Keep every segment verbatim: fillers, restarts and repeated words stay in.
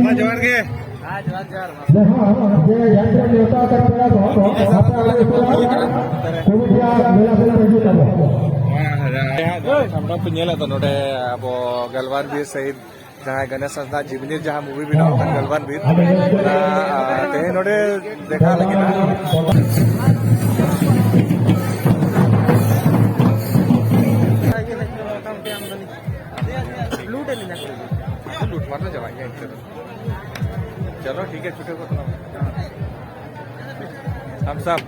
ᱢᱟ ᱡᱚᱦᱟᱨ ᱜᱮ᱾ ᱡᱟᱦᱟᱸ ᱡᱮ ᱡᱟᱦᱟᱸ ᱴᱷᱮᱱ ᱱᱮᱣᱛᱟ ᱟᱠᱟᱱ ᱯᱮᱲᱟ ᱠᱚ, ᱟᱯᱮ ᱟᱞᱮ ᱟᱹᱛᱩ ᱨᱮ ᱠᱚᱢᱤᱴᱤᱭᱟᱜ ᱢᱮᱞᱟ ᱥᱮᱫ ᱯᱮ ᱦᱤᱡᱩᱜ ᱛᱟᱵᱚᱱ᱾ ᱥᱟᱢᱱᱟ ᱯᱮ ᱧᱮᱞᱮᱫ ᱫᱚ ᱱᱚᱰᱮ ᱟᱵᱚ ᱜᱟᱞᱣᱟᱨ ᱵᱤᱨ ᱥᱟᱹᱦᱤᱫ ᱡᱟᱦᱟᱸᱭ ᱜᱚᱱᱮᱥ ᱦᱟᱸᱥᱫᱟ ᱡᱤᱵᱽᱱᱤ ᱨᱮ ᱡᱟᱦᱟᱸ movie ᱵᱮᱱᱟᱣ ᱟᱠᱟᱱ ᱜᱟᱞᱣᱟᱨ ᱵᱤᱨ, ᱚᱱᱟ, ᱟᱨ ᱛᱮᱦᱮᱧ ᱱᱚᱰᱮ ᱫᱮᱠᱷᱟᱣ ᱞᱟᱹᱜᱤᱫ ᱦᱟᱸᱜ᱾ ᱞᱩᱴ ᱢᱟ ᱛᱚ ᱪᱟᱵᱟᱜ ᱜᱮᱭᱟ ᱤᱱᱠᱟᱹ ᱫᱚ᱾ ᱪᱚᱞᱚ ᱴᱷᱤᱠ ᱜᱮᱭᱟ, ᱪᱷᱩᱴᱟᱹᱣ ᱠᱚᱜ ᱛᱟᱞᱟᱝ ᱢᱮ᱾ Thumbs up.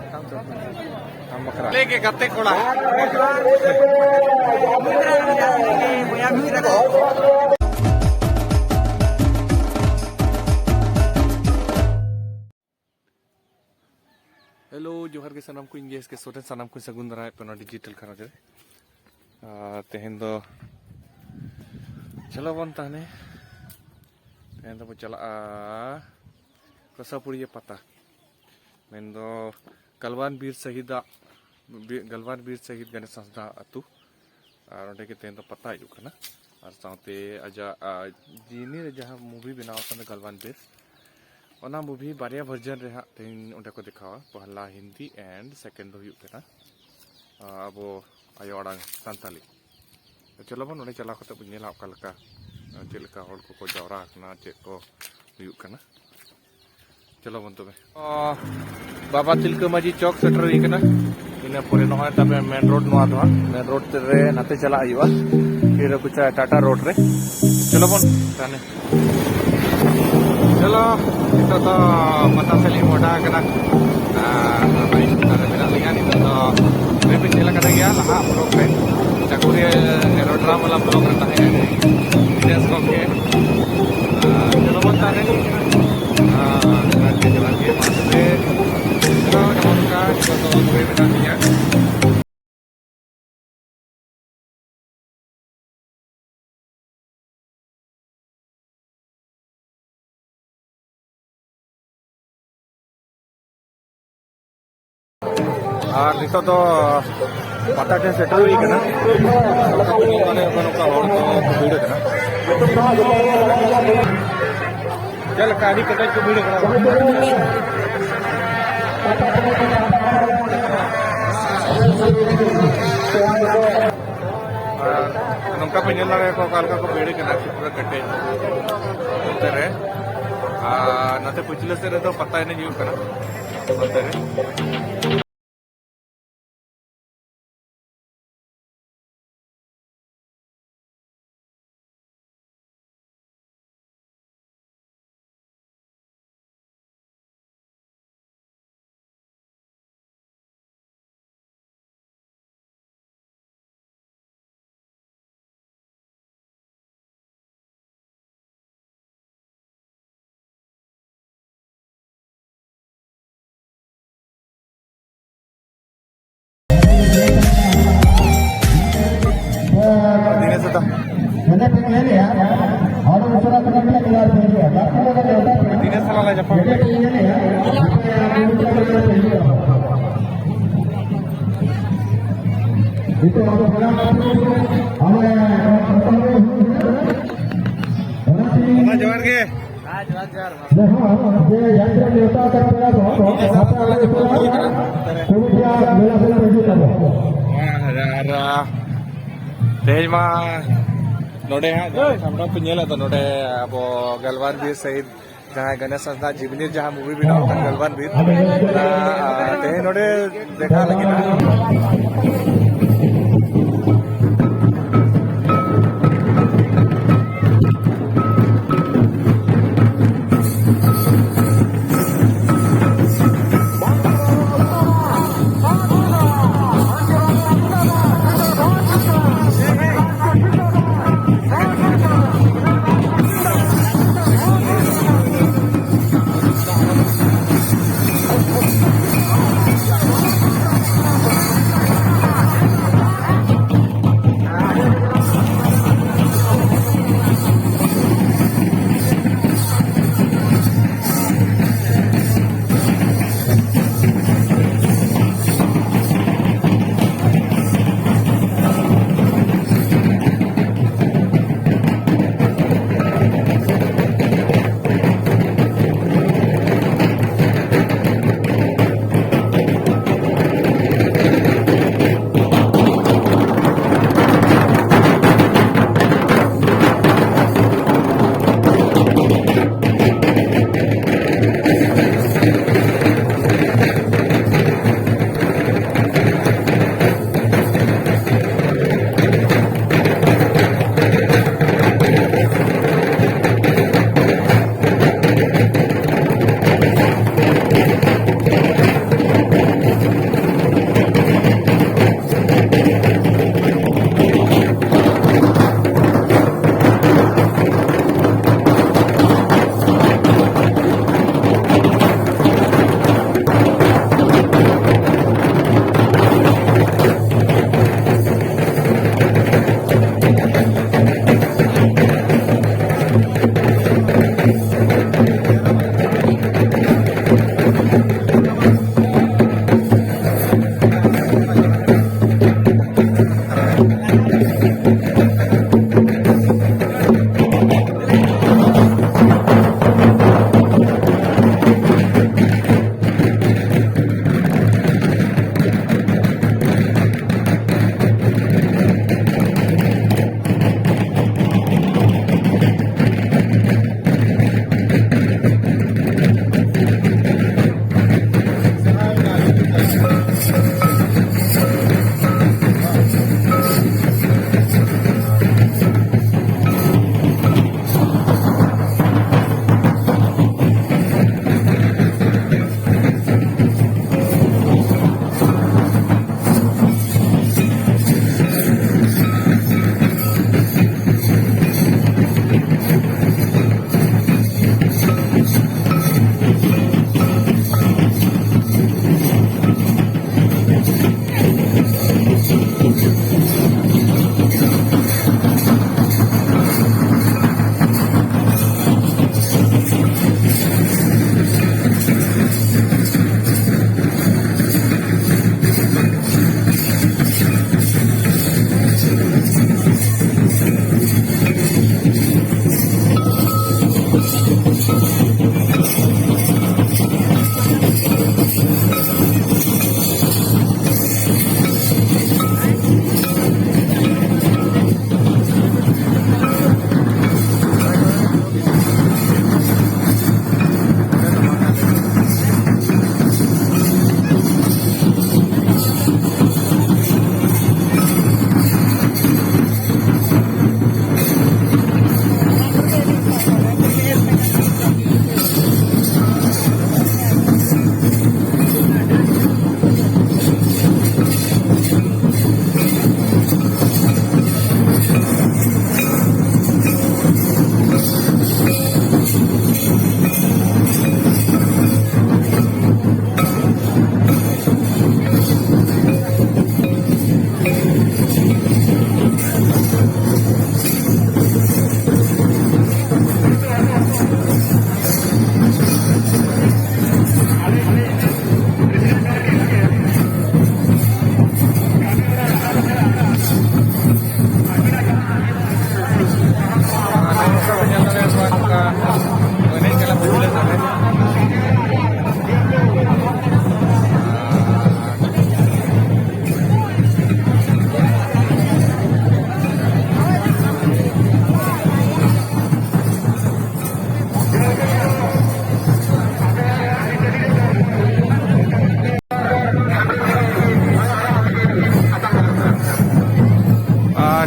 ᱟᱢ ᱵᱟᱠᱷᱨᱟ᱾ ᱞᱮ ᱜᱮ ᱜᱟᱛᱮ ᱠᱚᱲᱟ᱾ ᱦᱮᱞᱳ, ᱡᱚᱦᱟᱨ ᱜᱮ ᱥᱟᱱᱟᱢ ᱠᱚ, ᱤᱧ ᱜᱮ ᱮᱥ ᱠᱮ ᱥᱚᱨᱮᱱ, ᱥᱟᱱᱟᱢ ᱠᱚᱧ ᱥᱟᱹᱜᱩᱱ ᱫᱟᱨᱟᱢᱮᱫ ᱯᱮ ᱱᱚᱣᱟ digital ᱠᱷᱟᱨᱚᱸᱡᱽ ᱨᱮ᱾ ᱟᱨ ᱛᱮᱦᱮᱧ ᱫᱚ ᱪᱚᱞᱚ ᱵᱚᱱ ᱛᱟᱦᱞᱮ, ᱛᱮᱦᱮᱧ ᱫᱚᱵᱚᱱ ᱪᱟᱞᱟᱜᱼᱟ ᱠᱟᱥᱟᱯᱩᱲᱤᱭᱟᱹ ᱯᱟᱛᱟ, ᱢᱮᱱᱫᱚ ᱜᱟᱞᱣᱟᱱ ᱵᱤᱨ ᱥᱟᱹᱦᱤᱫᱟᱜ, ᱵᱤ-, ᱜᱟᱞᱣᱟᱱ ᱵᱤᱨ ᱥᱟᱹᱦᱤᱫ ᱜᱚᱱᱮᱥ ᱦᱟᱸᱥᱫᱟ ᱟᱹᱛᱩ᱾ ᱟᱨ ᱚᱸᱰᱮ ᱜᱮ ᱛᱮᱦᱮᱧ ᱫᱚ ᱯᱟᱛᱟ ᱦᱩᱭᱩᱜ ᱠᱟᱱᱟ᱾ ᱟᱨ ᱥᱟᱶᱛᱮ ᱟᱡᱟᱜ, ᱟ, ᱡᱤᱭᱚᱱᱤ ᱨᱮ ᱡᱟᱦᱟᱸ movie ᱵᱮᱱᱟᱣ ᱟᱠᱟᱱ ᱫᱚ ᱜᱟᱞᱣᱟᱱ ᱵᱤᱨ, ᱚᱱᱟ movie ᱵᱟᱨᱭᱟ version ᱨᱮ ᱦᱟᱸᱜ ᱛᱮᱦᱮᱧ ᱚᱸᱰᱮ ᱠᱚ ᱫᱮᱠᱷᱟᱣᱟ᱾ ᱯᱚᱦᱞᱟ ᱦᱤᱱᱫᱤ and second ᱫᱚ ᱦᱩᱭᱩᱜ ᱠᱟᱱᱟ, ᱟ, ᱟᱵᱚ ᱟᱭᱳ ᱟᱲᱟᱝ ᱥᱟᱱᱛᱟᱞᱤ᱾ ᱪᱚᱞᱚ ᱵᱚᱱ ᱚᱸᱰᱮ ᱪᱟᱞᱟᱣ ᱠᱟᱛᱮ ᱵᱚᱱ ᱧᱮᱞᱟ ᱚᱠᱟ ᱞᱮᱠᱟ, ᱪᱮᱫ ᱞᱮᱠᱟ ᱦᱚᱲ ᱠᱚᱠᱚ ᱡᱟᱣᱨᱟ ᱟᱠᱟᱱᱟ, ᱪᱮᱫ ᱠᱚ ᱦᱩᱭᱩᱜ ᱠᱟᱱᱟ᱾ ᱪᱚᱞᱚ ᱵᱚᱱ ᱛᱚᱵᱮ᱾ ᱚ, ᱵᱟᱵᱟ ᱛᱤᱞᱠᱟᱹ ᱢᱟᱹᱡᱷᱤ ᱪᱚᱠ ᱥᱮᱴᱮᱨ ᱦᱩᱭ ᱠᱟᱱᱟ᱾ ᱤᱱᱟᱹ ᱯᱚᱨᱮ ᱱᱚᱜᱼᱚᱭ ᱛᱟᱯᱮ main road ᱱᱚᱣᱟ ᱫᱚ ᱦᱟᱸᱜ, main road ᱨᱮ ᱱᱟᱛᱮ ᱪᱟᱞᱟᱜ ᱦᱩᱭᱩᱜᱼᱟ, ᱯᱷᱤᱨ ᱠᱩᱪᱟ ᱴᱟᱴᱟ road ᱨᱮ᱾ ᱪᱚᱞᱚ ᱵᱚᱱ ᱛᱟᱦᱞᱮ᱾ ᱪᱚᱞᱚ, ᱱᱤᱛᱚᱜ ᱫᱚ ᱯᱟᱛᱟ ᱥᱮᱫ ᱞᱤᱧ ᱢᱚᱦᱰᱟ ᱟᱠᱟᱱᱟ᱾ ᱟᱨ ᱱᱚᱜᱼᱚᱭ ᱥᱩᱨ ᱨᱮ ᱢᱮᱱᱟᱜ ᱞᱤᱧᱟ᱾ ᱱᱤᱛᱚᱜ ᱫᱚ ᱚᱱᱮ ᱵᱤᱱ ᱧᱮᱞ ᱟᱠᱟᱫ ᱜᱮᱭᱟ ᱞᱟᱦᱟ vlog ᱨᱮ, ᱪᱟᱠᱩᱨᱤᱭᱟᱹ aerodrome ᱵᱟᱞᱟ vlog ᱨᱮ ᱛᱟᱦᱮᱸ ᱠᱟᱱᱟ ᱫᱤᱱᱮᱥ ᱜᱚᱢᱠᱮ᱾ ᱟᱨ ᱪᱚᱞᱚ ᱵᱚᱱ ᱛᱟᱦᱞᱮ᱾ ᱟᱨ ᱡᱚᱦᱟᱨ ᱜᱮ, ᱡᱚᱦᱟᱨ ᱜᱮ, ᱢᱟ ᱛᱚᱵᱮ᱾ ᱪᱚᱞᱚ, ᱱᱚᱜᱼᱚ ᱱᱚᱝᱠᱟ ᱱᱤᱛᱚᱜ ᱫᱚ ᱫᱩᱵᱟᱭ ᱢᱮᱱᱟᱜ ᱞᱤᱧᱟ᱾ ᱟᱨ ᱱᱤᱛᱚᱜ ᱫᱚ ᱯᱟᱛᱟ ᱴᱷᱮᱱ ᱥᱮᱴᱮᱨ ᱦᱩᱭ ᱠᱟᱱᱟ᱾ ᱱᱚᱝᱠᱟ ᱦᱚᱲ ᱠᱚ ᱵᱷᱤᱲ ᱠᱟᱱᱟ᱾ ᱪᱮᱫ ᱞᱮᱠᱟ ᱟᱹᱰᱤ ᱠᱮᱴᱮᱡ ᱠᱚ ᱵᱷᱤᱲ ᱠᱟᱱᱟ᱾ ᱟᱨ ᱱᱚᱝᱠᱟ ᱯᱮ ᱧᱮᱞ ᱫᱟᱲᱮᱭᱟᱠᱚᱣᱟ ᱚᱠᱟ ᱞᱮᱠᱟ ᱠᱚ ᱵᱷᱤᱲ ᱠᱟᱱᱟ, ᱯᱩᱨᱟᱹ ᱠᱮᱴᱮᱡ ᱱᱚᱛᱮ ᱨᱮ᱾ ᱟᱨ ᱱᱚᱛᱮ ᱯᱟᱹᱪᱷᱞᱟᱹ ᱥᱮᱫ ᱨᱮᱫᱚ ᱯᱟᱛᱟ ᱮᱱᱮᱡ ᱦᱩᱭᱩᱜ ᱠᱟᱱᱟ ᱱᱚᱛᱮ ᱨᱮ᱾ ᱫᱤᱱᱮᱥ ᱫᱟ᱾ ᱫᱤᱱᱮᱥ ᱥᱟᱞᱟᱜ ᱞᱮ ᱧᱟᱯᱟᱢ ᱠᱮᱫᱟ᱾ ᱫᱟᱫᱟ, ᱡᱚᱦᱟᱨ ᱜᱮ᱾ ᱦᱮᱸ, ᱡᱚᱦᱟᱨ, ᱡᱚᱦᱟᱨ᱾ ᱡᱟᱦᱟᱸ ᱡᱮ ᱡᱟᱦᱟᱸ ᱛᱤᱱᱟᱹᱜ ᱱᱮᱣᱛᱟ ᱟᱠᱟᱱ ᱯᱮᱲᱟ ᱠᱚ, ᱟᱯᱮ ᱟᱞᱮ ᱩᱛᱟᱹᱨ ᱠᱚᱢᱤᱴᱤᱭᱟᱜ ᱢᱮᱞᱟ ᱥᱮᱫ ᱯᱮ ᱦᱤᱡᱩᱜ ᱛᱟᱵᱚᱱ᱾ ᱟᱨ, ᱟᱨ, ᱛᱮᱦᱮᱧ ᱢᱟ ᱱᱚᱰᱮ ᱦᱟᱸᱜ ᱡᱟᱦᱟᱸ ᱥᱟᱢᱱᱟ ᱯᱮ ᱧᱮᱞᱮᱫ ᱫᱚ, ᱱᱚᱰᱮ ᱟᱵᱚ ᱜᱟᱞᱣᱟᱱ ᱵᱤᱨ ᱥᱟᱹᱦᱤᱫ ᱡᱟᱦᱟᱸᱭ ᱜᱚᱱᱮᱥ ᱦᱟᱸᱥᱫᱟ ᱡᱤᱵᱽᱱᱤᱨ ᱡᱟᱦᱟᱸ movie ᱵᱮᱱᱟᱣ ᱠᱟᱱ ᱜᱟᱞᱣᱟᱱ ᱵᱤᱨ, ᱚᱱᱟ, ᱟᱨ, ᱛᱮᱦᱮᱧ ᱱᱚᱰᱮ ᱫᱮᱠᱷᱟᱣ ᱞᱟᱹᱜᱤᱫ ᱦᱟᱸᱜ᱾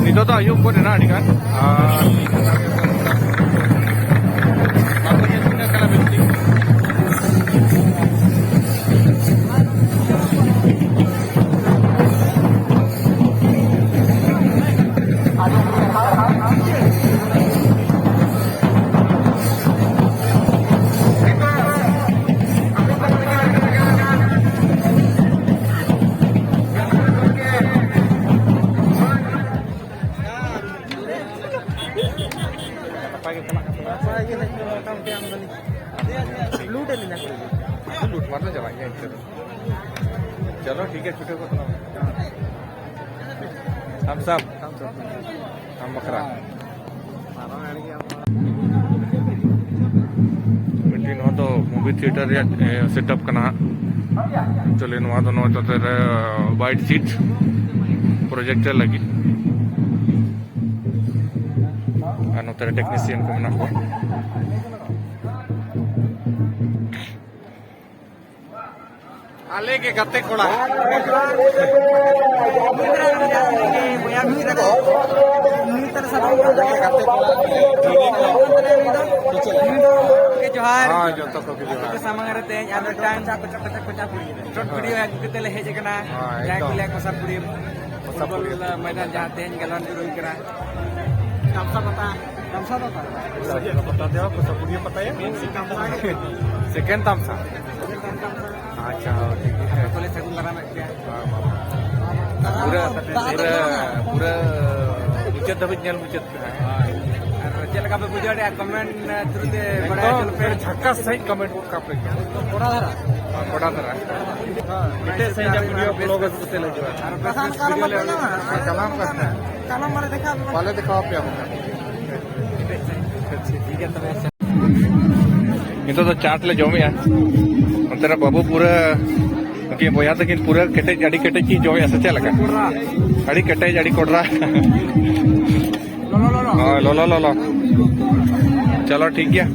ᱱᱤᱛᱚᱜ ᱫᱚ ᱟᱹᱭᱩᱵ ᱜᱚᱫ ᱮᱱᱟ ᱟᱹᱰᱤ ᱜᱟᱱ, ᱟᱨ ᱵᱟᱠᱚ ᱧᱮᱞ ᱛᱤᱱᱟᱹᱜ ᱠᱟᱱᱟ ᱵᱤᱞᱰᱤᱝ᱾ ᱱᱟᱯᱟᱭ ᱜᱮ ᱪᱟᱞᱟᱜ ᱠᱟᱱᱟ᱾ ᱱᱟᱯᱟᱭ ᱜᱮ ᱦᱮᱡ ᱠᱟᱱᱟ ᱢᱚᱴᱟᱢᱩᱴᱤ ᱟᱢᱫᱟᱱᱤ᱾ ᱞᱩᱴ ᱟᱹᱞᱤᱧᱟ᱾ ᱞᱩᱴ ᱢᱟ ᱫᱚ ᱪᱟᱞᱟᱜ ᱜᱮᱭᱟ ᱤᱱᱠᱟᱹ ᱫᱚ᱾ ᱪᱚᱞᱚ ᱴᱷᱤᱠ ᱜᱮᱭᱟ, ᱪᱷᱩᱴᱟᱹᱣ ᱠᱚ ᱛᱟᱞᱟᱝ ᱢᱮ᱾ Thumbs up. Thumbs up. ᱟᱢ ᱵᱟᱠᱷᱨᱟ᱾ ᱢᱤᱫᱴᱤᱡ ᱱᱚᱣᱟ ᱫᱚ movie theater ᱨᱮᱭᱟᱜ, ᱮ, setup ᱠᱟᱱᱟ ᱦᱟᱸᱜ᱾ Actually ᱱᱚᱣᱟ ᱫᱚ ᱱᱚᱣᱟ ᱪᱚᱛᱮ ᱨᱮ, ᱮ, wide sheet projector ᱞᱟᱹᱜᱤᱫ᱾ ᱟᱨ ᱱᱚᱛᱮ ᱨᱮ technician ᱠᱚ ᱢᱮᱱᱟᱜ ᱠᱚᱣᱟ᱾ ᱟᱞᱮ ᱜᱮ ᱜᱟᱛᱮ ᱠᱚᱲᱟ᱾ ᱵᱚᱭᱦᱟ ᱢᱤᱥᱨᱟ ᱠᱚ᱾ ᱟᱞᱮ ᱜᱮ ᱜᱟᱛᱮ ᱠᱚᱲᱟ᱾ ᱡᱚᱦᱟᱨ᱾ ᱦᱮᱸ, ᱡᱚᱛᱚ ᱠᱚᱜᱮ ᱡᱚᱦᱟᱨ᱾ ᱟᱯᱮ ᱥᱟᱢᱟᱝ ᱨᱮ ᱛᱮᱦᱮᱧ ᱟᱨ ᱢᱤᱫᱴᱟᱝ short video ᱟᱹᱜᱩ ᱠᱟᱛᱮ ᱞᱮ ᱦᱮᱡ ᱟᱠᱟᱱᱟ᱾ ᱦᱮᱸ, ᱡᱟᱦᱟᱸᱭ ᱠᱚ ᱮᱠᱫᱚᱢ᱾ ᱞᱟᱹᱭᱟ ᱠᱚᱥᱟᱨ ᱯᱩᱲᱤᱭᱟᱹ᱾ ᱠᱚᱥᱟᱨ ᱯᱩᱲᱤᱭᱟᱹ᱾ ᱯᱷᱩᱴᱵᱚᱞ ᱢᱚᱭᱫᱟᱱ ᱡᱟᱦᱟᱸ ᱛᱮᱦᱮᱧ ᱜᱟᱞᱟᱱ ᱡᱩᱨᱩᱭ ᱠᱟᱱᱟ᱾ ᱛᱟᱢᱥᱟ ᱯᱟᱛᱟ᱾ ᱛᱟᱢᱥᱟ ᱯᱟᱛᱟ᱾ ᱛᱟᱢᱥᱟ ᱯᱟᱛᱟ ᱫᱚ ᱠᱚᱥᱟᱨ ᱯᱩᱲᱤᱭᱟᱹ ᱯᱟᱛᱟ ᱭᱟ᱾ ᱛᱟᱢᱥᱟ ᱜᱮ᱾ Second ᱛᱟᱢᱥᱟ᱾ ᱟᱪᱪᱷᱟ, ᱦᱳᱭ, ᱴᱷᱤᱠ ᱜᱮᱭᱟ᱾ ᱟᱯᱮ ᱠᱚᱞᱮ ᱥᱟᱹᱜᱩᱱ ᱫᱟᱨᱟᱢᱮᱫ ᱯᱮᱭᱟ᱾ ᱵᱟᱝ, ᱵᱟᱝ, ᱵᱟᱝ᱾ ᱯᱩᱨᱟᱹ, ᱯᱩᱨᱟᱹ, ᱯᱩᱨᱟᱹ ᱢᱩᱪᱟᱹᱫ ᱫᱷᱟᱹᱵᱤᱡ ᱧᱮᱞ ᱢᱩᱪᱟᱹᱫ ᱯᱮ᱾ ᱦᱳᱭ᱾ ᱟᱨ ᱪᱮᱫ ᱞᱮᱠᱟ ᱯᱮ ᱵᱩᱡᱷᱟᱹᱣ ᱫᱟᱲᱮᱭᱟᱜᱼᱟ, comment through ᱛᱮ ᱵᱟᱲᱟᱭ ᱮᱠᱫᱚᱢ ᱦᱚᱪᱚ ᱞᱮᱯᱮ᱾ ᱯᱩᱨᱟᱹ ᱡᱷᱟᱠᱟᱥ ᱥᱟᱺᱦᱤᱡ comment ᱜᱚᱫ ᱠᱟᱜ ᱯᱮ᱾ ᱠᱚᱲᱟ ᱫᱷᱟᱨᱟ᱾ ᱦᱳᱭ, ᱠᱚᱲᱟ ᱫᱷᱟᱨᱟ᱾ ᱦᱳᱭ᱾ ᱢᱤᱫᱴᱮᱡ ᱥᱟᱺᱦᱤᱡ ᱟᱜ video vlog ᱟᱹᱜᱩ ᱠᱟᱛᱮ ᱞᱮ ᱦᱤᱡᱩᱜᱼᱟ᱾ ᱟᱨ ᱵᱮᱥ ᱵᱮᱥ video ᱞᱮ ᱟᱹᱜᱩᱭᱟ᱾ ᱠᱟᱞᱟᱢ ᱠᱟᱛᱷᱟ᱾ ᱠᱟᱞᱟᱢ ᱵᱟᱞᱮ ᱫᱮᱠᱷᱟᱣ ᱟᱯᱮᱭᱟ᱾ ᱵᱟᱞᱮ ᱫᱮᱠᱷᱟᱣ ᱟᱯᱮᱭᱟ ᱵᱟᱠᱷᱟᱱ᱾ ᱴᱷᱤᱠ ᱜᱮᱭᱟ ᱛᱚᱵᱮ᱾ ᱱᱤᱛᱚᱜ ᱫᱚ ᱪᱟᱴ ᱞᱮ ᱡᱚᱢᱮᱜᱼᱟ᱾ ᱚᱱᱛᱮ ᱨᱮ ᱵᱟᱹᱵᱩ ᱯᱩᱨᱟᱹ, ᱩᱱᱠᱤᱱ ᱵᱚᱭᱦᱟ ᱛᱟᱹᱠᱤᱱ ᱯᱩᱨᱟᱹ ᱠᱮᱴᱮᱡ, ᱟᱹᱰᱤ ᱠᱮᱴᱮᱡ ᱠᱤᱱ ᱡᱚᱢᱮᱜᱼᱟ ᱥᱮ ᱪᱮᱫ ᱞᱮᱠᱟ? ᱟᱹᱰᱤ ᱠᱮᱴᱮᱡ, ᱟᱹᱰᱤ ᱠᱚᱰᱨᱟ᱾ ᱞᱚᱞᱚ, ᱞᱚᱞᱚ᱾ ᱦᱳᱭ, ᱞᱚᱞᱚ, ᱞᱚᱞᱚ᱾ ᱪᱚᱞᱚ, ᱴᱷᱤᱠ ᱜᱮᱭᱟ᱾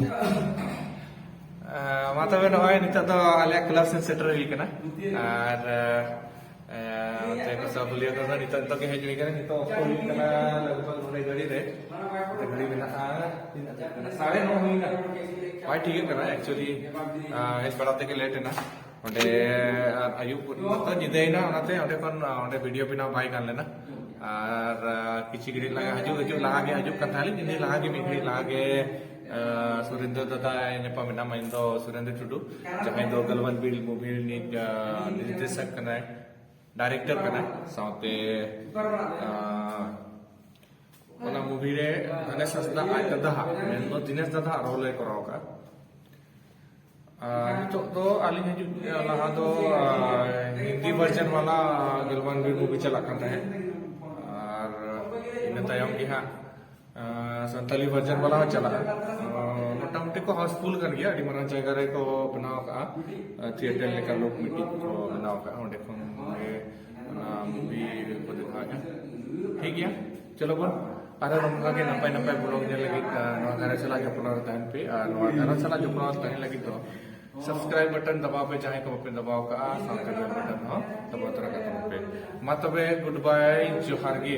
ᱟᱸ, ᱢᱟ ᱛᱚᱵᱮ, ᱱᱚᱜᱼᱚᱭ ᱱᱤᱛᱚᱜ ᱫᱚ ᱟᱞᱮᱭᱟᱜ club ᱥᱮᱫ ᱥᱮᱴᱮᱨ ᱦᱩᱭ ᱠᱟᱱᱟ᱾ ᱟᱨ, ᱟᱸ, ᱮᱸ, ᱚᱱᱛᱮ ᱠᱚ ᱥᱟᱵ ᱵᱚᱞᱤᱭᱟ ᱠᱚ ᱱᱤᱛᱚᱜ, ᱱᱤᱛᱚᱜ ᱜᱮ ᱦᱮᱡ ᱦᱩᱭ ᱠᱟᱱᱟ᱾ ᱱᱤᱛᱚᱜ ᱚᱠᱛᱚ ᱦᱩᱭᱩᱜ ᱠᱟᱱᱟ ᱞᱟᱜᱽ ᱵᱷᱟᱜᱽ ᱱᱚᱰᱮ ᱜᱟᱹᱰᱤ ᱨᱮ᱾ ᱱᱚᱛᱮ ᱜᱟᱹᱰᱤ ᱢᱮᱱᱟᱜᱼᱟ, ᱛᱤᱱᱟᱹᱜ ᱪᱟᱞᱟᱜ ᱠᱟᱱᱟ? ᱥᱟᱲᱮ ᱱᱚ ᱦᱩᱭ ᱠᱟᱱᱟ᱾ ᱵᱟᱭ ᱴᱷᱤᱠ ᱠᱟᱱᱟ, actually, ᱟᱸ, ᱦᱮᱡ ᱵᱟᱲᱟ ᱛᱮᱜᱮ ᱞᱮᱴ ᱮᱱᱟ᱾ ᱚᱸᱰᱮ ᱟᱨ ᱟᱹᱭᱩᱵ ᱱᱤᱛᱚᱜ ᱧᱤᱫᱟᱹᱭᱮᱱᱟ, ᱚᱱᱟᱛᱮ ᱚᱸᱰᱮ ᱠᱷᱚᱱ, ᱟᱸ, ᱚᱸᱰᱮ ᱵᱷᱤᱰᱤᱭᱳ ᱵᱮᱱᱟᱣ ᱵᱟᱭ ᱜᱟᱱ ᱞᱮᱱᱟ᱾ ᱟᱨ, ᱟᱸ, ᱠᱤᱪᱷᱩ ᱜᱷᱟᱹᱲᱤᱡ ᱞᱟᱦᱟ ᱦᱤᱡᱩᱜ, ᱦᱤᱡᱩᱜ ᱞᱟᱦᱟ ᱜᱮ ᱦᱤᱡᱩᱜ ᱠᱟᱱ ᱛᱟᱦᱮᱸᱫ, ᱧᱤᱫᱟᱹ ᱞᱟᱦᱟ ᱜᱮ, ᱢᱤᱫ ᱜᱷᱟᱹᱲᱤᱡ ᱞᱟᱦᱟ ᱜᱮ, ᱟᱸ, ᱥᱩᱨᱮᱱᱫᱨᱚ ᱫᱟᱫᱟ ᱧᱟᱯᱟᱢ ᱮᱱᱟ᱾ ᱢᱮᱱᱫᱚ ᱥᱩᱨᱮᱱᱫᱨᱚ ᱴᱩᱰᱩ, ᱡᱟᱦᱟᱸᱭ ᱫᱚ ᱜᱟᱹᱞᱣᱟᱱ ᱵᱤᱨ movie ᱨᱤᱱᱤᱡ, ᱟᱸ, ᱱᱤᱨᱫᱮᱥᱚᱠ ᱠᱟᱱᱟᱭ, director ᱠᱟᱱᱟᱭ, ᱥᱟᱶᱛᱮ, ᱟᱸ, ᱚᱱᱟ movie ᱨᱮ ᱫᱤᱱᱮᱥ ᱦᱟᱸᱥᱫᱟ ᱟᱡ ᱫᱟᱫᱟ ᱦᱟᱜ, ᱢᱮᱱᱫᱚ ᱫᱤᱱᱮᱥ ᱫᱟᱫᱟ ᱦᱟᱜ role ᱮ ᱠᱚᱨᱟᱣ ᱠᱟᱜᱼᱟ᱾ ᱟᱨ ᱱᱤᱛᱚᱜ ᱫᱚ ᱟᱹᱞᱤᱧ ᱦᱤᱡᱩᱜ ᱞᱟᱦᱟ ᱫᱚ, ᱟᱨ, ᱦᱤᱱᱫᱤ version ᱵᱟᱞᱟ ᱜᱟᱹᱞᱣᱟᱱ ᱵᱤᱨ movie ᱪᱟᱞᱟᱜ ᱠᱟᱱ ᱛᱟᱦᱮᱸᱫ, ᱟᱨ ᱤᱱᱟᱹ ᱛᱟᱭᱚᱢ ᱜᱮ ᱦᱟᱸᱜ, ᱟᱨ, ᱥᱟᱱᱛᱟᱞᱤ version ᱵᱟᱞᱟ ᱦᱚᱸ ᱪᱟᱞᱟᱜᱼᱟ᱾ ᱟᱨ ᱢᱚᱴᱟᱢᱩᱴᱤ ᱠᱚ housefull ᱠᱟᱱ ᱜᱮᱭᱟ, ᱟᱹᱰᱤ ᱢᱟᱨᱟᱝ ᱡᱟᱭᱜᱟ ᱨᱮᱠᱚ ᱵᱮᱱᱟᱣ ᱠᱟᱜᱼᱟ, ᱟᱨ theatre ᱞᱮᱠᱟ look ᱢᱤᱫᱴᱤᱡ ᱠᱚ ᱵᱮᱱᱟᱣ ᱠᱟᱜᱼᱟ, ᱚᱸᱰᱮ ᱠᱷᱚᱱ ᱜᱮ ᱚᱱᱟ movie ᱠᱚ ᱫᱮᱠᱷᱟᱣᱮᱫᱼᱟ᱾ ᱴᱷᱤᱠ ᱜᱮᱭᱟ, ᱪᱚᱞᱚ ᱵᱚᱱ ᱟᱨᱦᱚᱸ ᱱᱚᱝᱠᱟ ᱜᱮ ᱱᱟᱯᱟᱭ ᱱᱟᱯᱟᱭ vlog ᱧᱮᱞ ᱞᱟᱹᱜᱤᱫ, ᱟᱨ ᱱᱚᱣᱟ ᱜᱷᱟᱨᱚᱸᱡᱽ ᱥᱟᱞᱟᱜ ᱡᱚᱯᱲᱟᱣ ᱨᱮ ᱛᱟᱦᱮᱱ ᱯᱮ, ᱟᱨ ᱱᱚᱣᱟ ᱜᱷᱟᱨᱚᱸᱡᱽ ᱥᱟᱞᱟᱜ ᱡᱚᱯᱲᱟᱣ ᱛᱟᱦᱮᱱ ᱞᱟᱹᱜᱤᱫ ᱫᱚ subscribe button ᱫᱟᱵᱟᱣ ᱯᱮ, ᱡᱟᱦᱟᱸᱭ ᱠᱚ ᱵᱟᱯᱮ ᱫᱟᱵᱟᱣ ᱠᱟᱜᱼᱟ, ᱥᱟᱶᱛᱮ bell button ᱦᱚᱸ ᱫᱟᱵᱟᱣ ᱛᱚᱨᱟ ᱠᱟᱜ ᱛᱟᱵᱚᱱ ᱯᱮ᱾ ᱢᱟ ᱛᱚᱵᱮ, good bye, ᱡᱚᱦᱟᱨ ᱜᱮ᱾